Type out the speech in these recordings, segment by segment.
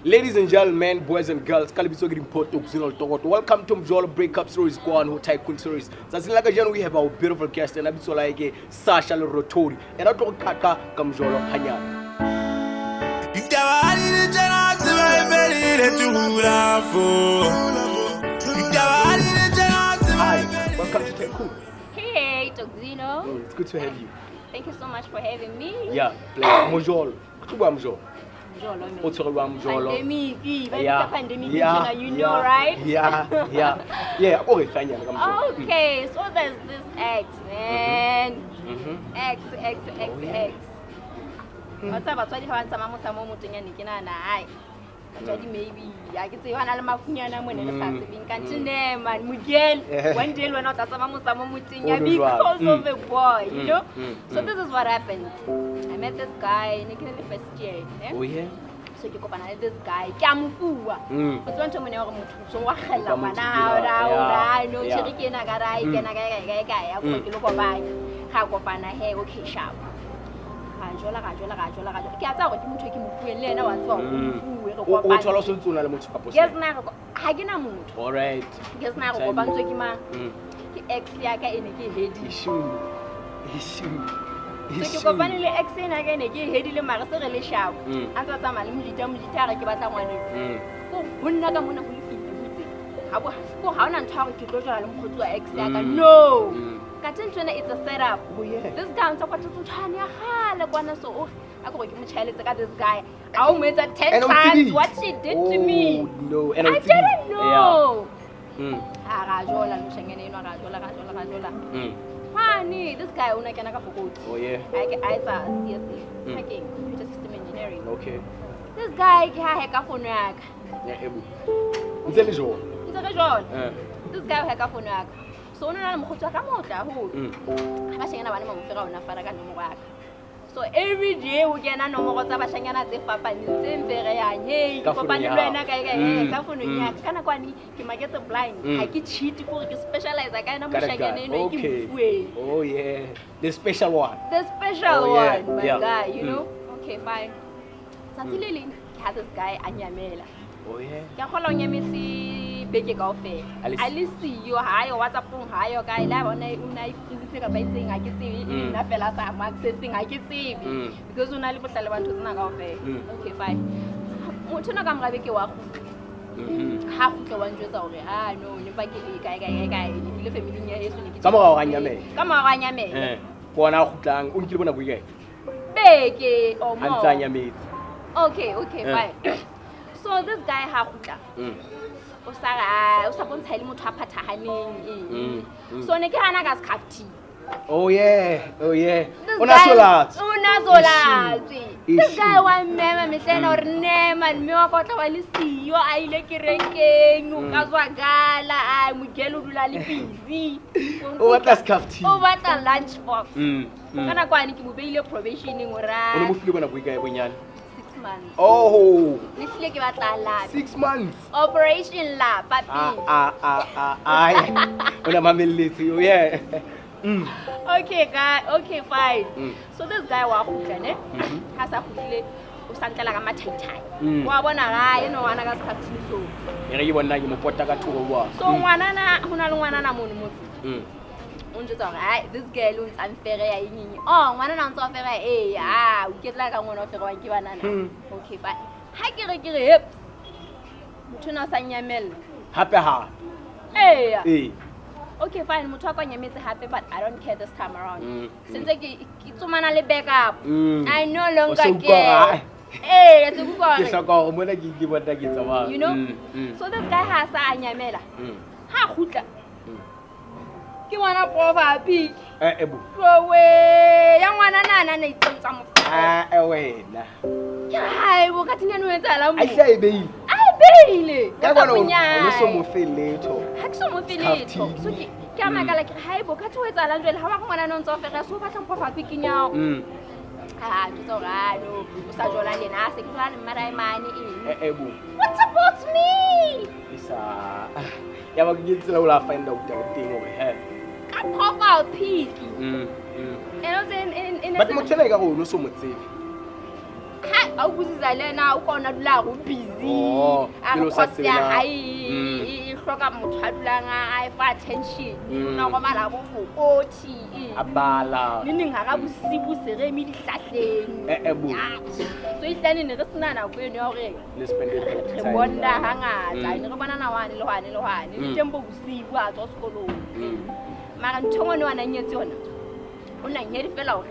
Ladies and gentlemen, boys and girls, ka lebitso ke Dimpho Tokzino Letokoto. Welcome to Mjolo Breakup Series kwano ho Tycoon Series. Tsatsing la kajeno we have our beautiful guest ena bitso la hae ke Sasha Lerothodi. Ena o tlo re qhaqa ka mjolo hanyane. Ditaba ha di le tjena, tseba e fedile tula fo. Ditaba ha di le tjena, tseba Hi, e fedile. welcome to Tycoon. Hey, Tokzino. It's good to have you. Thank you so much for having me. Yeah, play mojolo. Go tlo bua mojolo. Mjolo, man. O tshwere jwang mojolo? Pandemic. Ba Yeah, bitsa pandemic yeah, tjena, you know, yeah, right? Yeah. O re fanyana ka mojolo. Okay, so there's this ex, man. Ex, ex, ex, Oh, yeah. ex. Wa tseba batswadi ha ba ntsa mamosa mo motseng yane ke nahana hai. Batswadi maybe ha ke tsebe ba na le mafunyana mo ne re sa tsebeng. Kanthe ne man, Miguel, one day le wena o tla tsamaya motsa mo motseng ya O le jwalo. because of a boy, you know? So this is what happened. I met this guy, ne ke le first year, ne? Oh yeah. So ke kopana le this guy, ke a mo fuwa. O tseba ntho e mone ya hore motho o so wa kgella Ka motho ngwana ke hao, la- ra, yeah, ra, no, yeah. tjhere ke ena ka ra, e kena kae, kae, kae, kae, ya kopa ke lo kopanya. Ra kopana he, okay, sharp. Ra jola, ra jola, ra jola, ra jola. Ke a tseba hore ke motho e ke mo fuweng, le yena wa tseba hore o mo fuwe, re O kopane. thola o sontse o na le motho kapo Ke sena re ha ke na motho. All right. Ke sena re Time. kopantswe ke mang? Ke ex ya ka e ne ke e hedile. Issue. Issue. So ke kopane le ex ena ya ka e ne ke e hedile mare se re le sharp. A ntse a tsamaya le mojita, mojita a re ke batla ngwaneno. Ko ho nna ka mona ho lefifi ho itse. Ha bo ko ha hona ntho ya hore ke tlo jola le mokgotsi wa ex ya ka. No. Kanthe ntho ena it's a setup. Oh yeah. This guy o ntsa kwatetse ntho yane ya kgale kwana so o a ke gore ke mo tjhaeletse ka this guy. A o mo etsa 10 And o times tsebile. what she did to me. Oh no. And o I tsebile. didn't know. Yeah. Ha ra jola le moshanyana enwa ra jola ra jola ra jola. Hwane, this guy o na kena ka fokotsi. Oh yeah. A ke a etsa CSA. Ha ke computer system engineering. Okay. This guy ke ha hacka fono ya ka. Yeah, ebu. Ntse le jona. Ntse re jola. Eh. This guy o hacka fono ya ka. So o na le mokgotsi wa ka motle haholo. Ha bashanyana ba le mafera ona fana ka nomoro ya ka. So every day o kena nomoro tsa bashanyana tse fapaneng tse mfereyang. Hey, Ka ke kopane founung ya le wena hao. kae kae, ka founung ya ka. Ka nako yane ke maketse blind. Ha ke cheat ke hore ke specialize ka yena Ka that moshanyana guy. enwa e ke mo Okay. fuweng. Oh yeah. The special one. The special Oh, yeah, one, my yeah. guy, you know? Okay, fine. Tsatsi le leng ke ha this guy a nyamela. Oh yeah. Ke a kgolwa o nyametse beke kaofela. A le A le siyo, ha yo WhatsApp-ong, ha yo kae. Le ha eba o na e freezitse kapa e itseng, ha ke tsebe. E le nna fela a sa mo access-eng, ha ke tsebe. Because o na le bohlale ba ntho tsena kaofela. Okay, fine. Motho enwa ka mora beke wa kgutla. Ha kgutla wa njwetsa hore, ah, no, ne mpa ke le kae, kae, kae, kae. Ne ke ile family-ing ya heso, ne ke Ka mora hore a nyamele. Ka mora hore a nyamele. Eh. Ke ona a kgutlang. O nkile bona boi kae? Beke or A ntse a more. nyametse. Okay, okay, Eh. fine. So this guy ha kgutla. O sa re, ah, o sa bontsha e le motho a phathahaneng eng. So ne ke hana ka skhafti. Oh yeah. Oh yeah. This O na guy- so latswe. O na so latswe. This Issue. guy wa mmema mehlena hore ne man mme wa ka o tla ba le siyo a ile kerekeng o ka tswa gala a Miguel o dula le busy. O batla skhafti. O batla lunch box. Ka nako yane ke mo beile probationeng hore O ne mo file bona boi kae bonyane? 6 months. Oh, Le hlile ke batla lapa. 6 months. Operation lapa Ah pele. ah ah ah ah. O na mamelletse. Oh yeah. Okay, guy. Okay, fine. So this guy wa kgutla ne? Ha sa kgutlile o sa ntlela ka mathaithai. Wa bona ga eno ngwana ka sekhaftini so. E re ke bona ke mo pota ka thoko kwa. So ngwanana ho na le ngwanana mono motse. O njwetsa hore hai this girl o ntsa mfere ya eng eng. Oh, ngwanana o ntsa o fere ee, ah, o iketla ka ngwana o ferewang ke banana. Okay, fine. Ha ke re ke re hep. Motho ona o sa nyamella. Hape ha. Eya. Eh. Okay, fine. Motho wa ka o nyametse hape, but I don't care this time around. Sentse ke tsomana le backup. I no longer O se utlwa care. hore, Eh, se utlwa Ke hore. hloka hore mona ke ke bona ke tsamaya. You know? So this guy ha sa a nyamela. Ha kgutla. Ke ngwana profile pic. Eh eh bo. Tlowe, ya ngwana na na ne itseng tsa mo. Ah eh wena. Ke hae bo ka thinyane o etsahalang mo. A hle a e beile. A e beile. Ka kwana o WhatsApp-ong no so ya mo fe letho. Ha ke so mo fe letho. Skhafti. So ke a makala ke re hae bo ka thi ho etsahalang jwale ha wa re ngwana no ntse o fera so o batla profile pic ya hao. Ah, ke tsa hore, ah, no, o sa jola le nna, se ke jola le mmaraemane eng. Eh eh bo. What about me? Isa. Ya ba ke tsela o la find out ka teng hore he. Ka profile pic. And also in But motho ena e ka re o no so mo tsebe. Ha, A utlwisisa le ena o ka ona dula a re o busy. Oh, A pele re o sa course ya tsebe na. hae e hloka motho a dulang a e fa attention. Na robala bo fokothi. A bala. Le neng hara bosibu se re eme dihlahleng. Eh, eh, bo. Ya. So ehlane ne re sena nako eno ya hore Le spend quality re time. bonda hangata. Mm. Ne re bonana hwane le hwane le hwane. Le teng bo bosibu a tswa sekolong. Mara ntho e nngwe wa nang nyetse yona, o na nyedi fela hore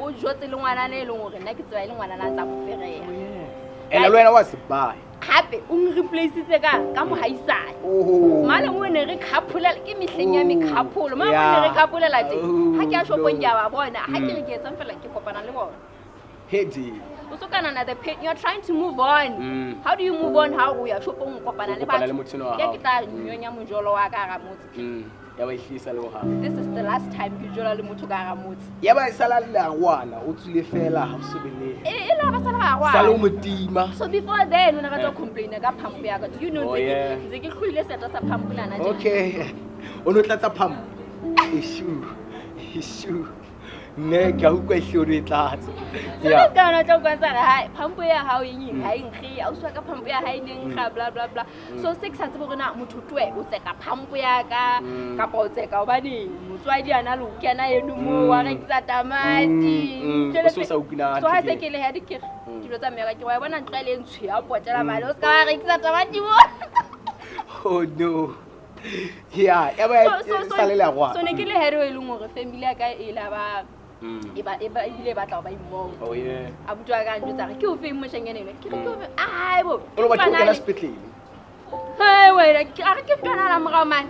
o jwetse le ngwanana e leng hore nna ke tseba e le ngwanana a ntsa mo fereya. Oh, yeah. Ene le wena wa se baya. Hape o nreplaceitse ka mohaisane. Oh. Mane mo ne re couple-ela, ke mehleng ya Oh, me-couple. Mane mo ne yeah. re couple-ela teng. Oh, Ha ke ya shopong no. ke a ba bona. Ha ke re ke etsang fela ke kopana le bona. Hedi. O so ka nana the pain, you're trying to move on. How do you move on ha o ya shopong o kopana le O kopana le batho? motho enwa wa Ke hao. ke tla nyonya mojolo wa ka hara motse. Ya ba ihlisa le bohang. This is the last time ke jola le motho ka hara motse. Ya ba e sala le o tswile fela ha o so be le. E le ha ba sala ga Sala o motima. So before then, o ne rata Eh. ho complain ka pump ya ka. Do you know Oh, yeah. ntse ke hloile seta sa pump lana tjena. Okay. O no tlatsa pump. Eshu. Eshu. Ne ke a utlwa ehlile o no e tlatsa. So Yeah. this guy o na tla utlwa ntse a re, hai, pump ya hao e eng, ha e nkge, ausi wa ka pump ya hae e ne nkga, bla, bla, bla. So se ke sa tsebe hore na motho twe o tseka pump ya ka, kapa o tseka hobane motswadi a na le ho kena eno moo, wa rekisa tamati. Jwale O so sa utlwe na so ha hantle se ke. ke le head ke re, ke dilo tsa mme wa ka, ke wa e bona ntlo e le ntsho ya potela mane, o ska wa rekisa tamati mo. Oh no. Yeah, ya ba sale le agwana. So ne ke le head e leng hore family ya ka e la ba e ba e ba ebile e batla ho ba involved. Oh yeah. Abuti wa ka a njwetsa a re, ke o feng moshanyana enwa? Ke re, ke o feng? Ai bo, O lo batla ho ke kena ntwana le- sepetlele. Hei, wena, a re ke ntwana la morao mane.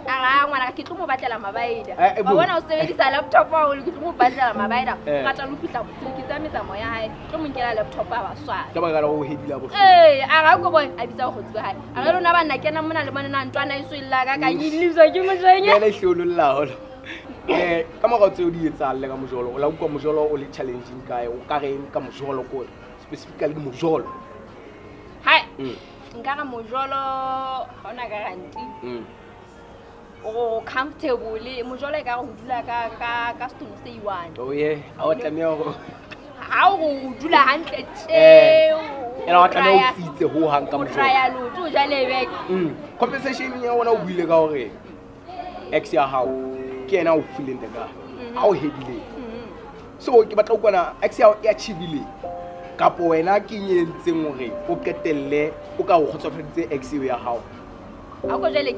A re, ah, ngwana ka, ke tlo mo batlela mabaida. Eh, eh, Wa bo. bona o sebedisa laptop haholo, ke tlo mo batlela mabaida. Eh. Rata le ho fihla bosiu, ke tsaya metsamao ya hae, ke tlo mo nkela laptop a ba swara. Ka baka la ho hedila bohloko. Ee, a re, ha ko bone, a bitsa bokgotsi ba hae. A re, lona banna, kena mona le bone na ntwana e so e lla ka kang, e lleswa ke moshanyana. Yena e hlile o lo lla haholo. Ka morao tseo di etsahalle ka mojolo, o la utlwa mojolo o le challenging kae, o ka reng ka mojolo ko specifically mojolo. Hai, nka re mojolo ha ona guarantee. O comfortable, mojolo e ka re ho dula ka setone se i-one. Oh yeah, ha o tlameha hore Ha o re o dula hantle tje, Eh, o ena wa tlameha o raya- tsitse ho hang ka o mojolo. raya leoto, o ja lebeke. Compensation ya wona o buile ka hore ex ya hao ke yena a o fileng the guy, a o hedileng. So ke batla ho utlwa ex ya hao e achieve-ile kapo wena ke eng e entseng hore o qetelle o ka o kgotsofaditse ex eo ya hao? Ha ko jwale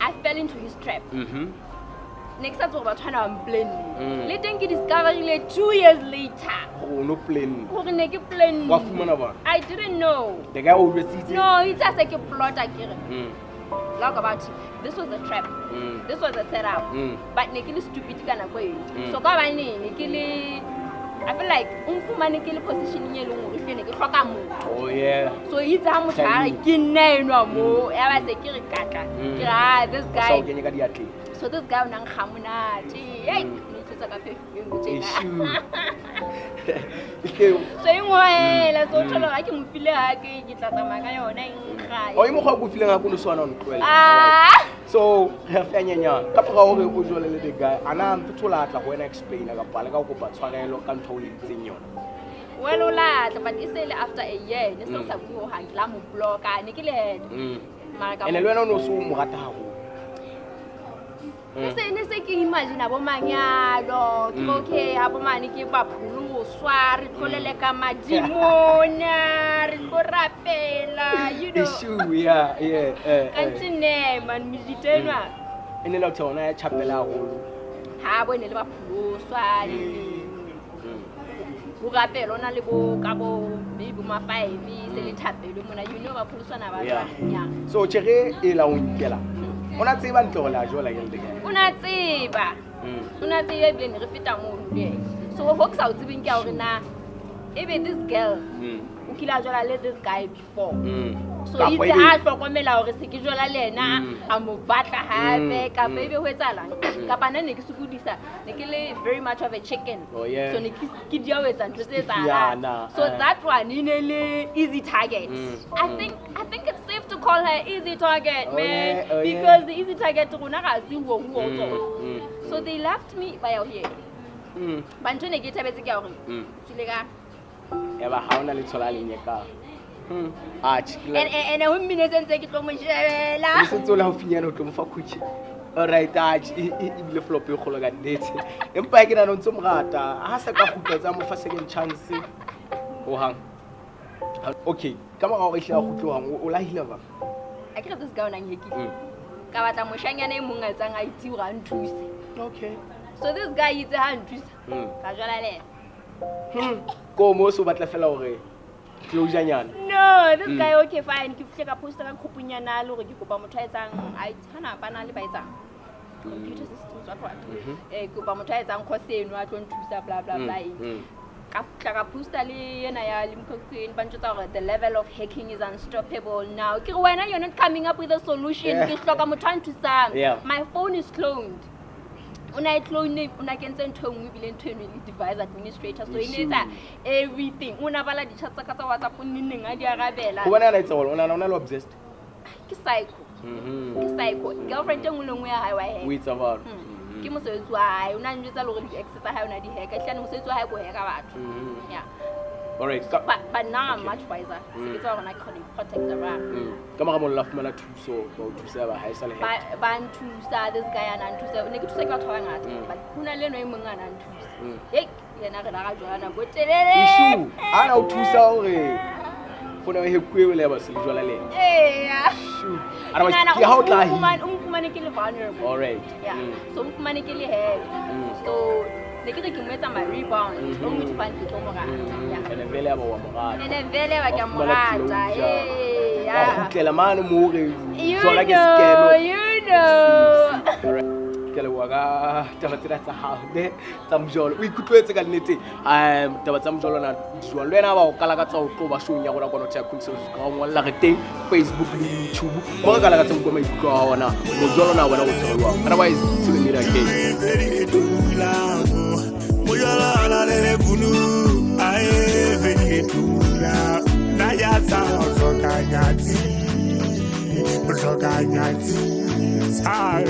I fell into his trap. Ne ke sa tsebe hore batho bana ba mplanne. Le teng ke discover-ile 2 years later. Hore o no planne. Hore ne ke planne. Wa fumana bana? I didn't know. The guy o jwetsitse? No, itse ha se ke plota ke re. Talk about it. This was a trap. This was a setup. But ne ke le stupid ka nako eo. So ka hobane ne ke le, I feel like o nfumane ke le positioning e leng hore ehlile ne ke hloka motho. Oh yeah. So itse ha motho a re ke nna enwa mo, ya ba se ke re katla. Ke re, ah, this O sa o guy. kenye ka diatleng. So this guy o na nkga monate. Hey, ne itlotsa ka perfume tjena. Eshu. Ehlile. So e nngwe so o thola hore ha ke mo file ha ke tla tsamaya ka yona e nkga. O e mokgwa o ko fileng ha ko no swana o ntlohella. Ah. So re fenyanyana ka mora hore o jole le the guy, a na ntho thola tla ho wena explain kapa le ka ho kopa tshwarelo ka ntho o le entseng yona. Well, o latla, but e se le after a year, ne se o sa bue hohang, ke la mo block-a, ne ke le head. Mara ka Ene le wena o no so mo rata haholo. Ne se ke imagine bo manyalo, ke okay, ha bo mane ke ba pholoswa, re tlo leleka madimona, re tlo rapela, you know. Issue, yeah, yeah, Kanthe ne, man, mojito enwa. E ne le ho theona ya chapela haholo. Ha bo ne le ba pholoswa, le ho rapela, o na le bo ka bo maybe ma 5, se le thapelo mona, you know, ba pholoswana ba Yeah. jwang, yeah. So tjhere e la o nkela. O na tseba ntle hore la jola ke le kae? O na tseba. O na tseba ebile ne re feta mono le yena. So ho ke sa o tsebeng ke ya hore na ebe this girl o kile a jola le this guy before. So Kapa itse ebe- ha a hlokomela hore se ke jola le yena, a mo batla hape, kapa ebe ho etsahalang? Kapa nna ne ke sokodisa, ne ke le very much of a chicken. Oh, yeah. So ne ke dia ho etsa ntho tse etsahalang. Stifiana, So that one e ne le easy target. I think it's safe to call her easy target, Oh, man. yeah, oh, yeah. Because the easy target rona ga se huo huo tsona. So they left me ba ya ho yena. Ba ntho e ne ke e thabetse ke ya hore tswile ka Eba ha ona letho la lenyekang. Atjhe, ke Ene ho mmine sentse ke tlo mo shebela. O sentse o le haufinyana o tlo mo fa khutjhe. Alright, atjhe, ebile flop e kgolo ka nnete. Empa ke nahana o ntso mo rata. Ha sa ka kgutla tsa mo fa second chance hohang. Okay, ka mora hore ehlile a kgutle hohang, o lahile jwang? A ke re this guy o nang hackile. Ka batla moshanyana e mong a etsang IT hore a nthuse. Okay. So this guy itse ha nthusa. Ka jwala le yena. Ko mo so batla fela hore closure nyana. No, this guy, okay fine, ke fihle ka posta ka group-nyana le hore ke kopa motho a etsang IT, hana ba na le ba etsang computer systems, what what. Ke kopa motho a etsang course eno a tlo nthusa, bla bla bla. Ka fihla ka posta le ena ya Limkokwing, ba ntjwetsa hore the level of hacking is unstoppable now. Ke re wena you're not coming up with a solution. Ke hloka motho a nthusang. My phone is cloned. O na e clone, o na kentse ntho e nngwe ebile ntho eno e le device administrator, so e ne etsa everything. O na bala di-chat tsa ka tsa WhatsApp, o neng neng a di arabela. Hobane a na etsa hore o na le obsessed. Ke psycho. Ke psycho. Girlfriend e nngwe le nngwe ya hae wa hack. O etsa jwalo. Ke mosebetsi wa hae. O na njwetsa le hore di-ex tsa hae o na di hacka. Ehlile mosebetsi wa hae ke ho hacka batho. Yeah. All right. But now I'm much wiser. Se ke tseba hore na ke kgona ho protect-a jwang. Ka mora moo la fumana thuso, ba o thusa ba ha e sa le hack. Ba nthusa, this guy a na nthusa. Ne ke thusa ke batho ba bangata, but ho na le enwa e mong a na nthusa. Hei, yena re la ra jwala nako e telele. Issue, a na o thusa hore fono e hackuwe le ba se le jwala le yena. Eya. Issue. Otherwise, Nahana ke ha o tla hit. o mfumane ke le vulnerable. All right. Yeah. So o mfumane ke le hack. So ne ke re ke mo etsa my rebound. O mo fane ke tlo mo rata. Yeah. Ene vele ya ba wa mo rata. Ene vele ba ke Wa mo fumana rata. closure. Ee, Wa yeah. kgutlela mane moo re You jwala ke know, scam. you know. All right. Ke a leboha ka taba tsena tsa hao, ne, tsa mojolo. O ikutlwetse ka nnete, taba tsa mojolo na di jwang? Le wena ba o kala ka tsa ho tlo ba showng ya rona kwano Tycoon Series. Ka o ngolla re teng Facebook le YouTube. Mo re kala ka tsa utlwa maikutlo a hao na mojolo na wena o tshwere jwang? Otherwise, till we meet again. Hi.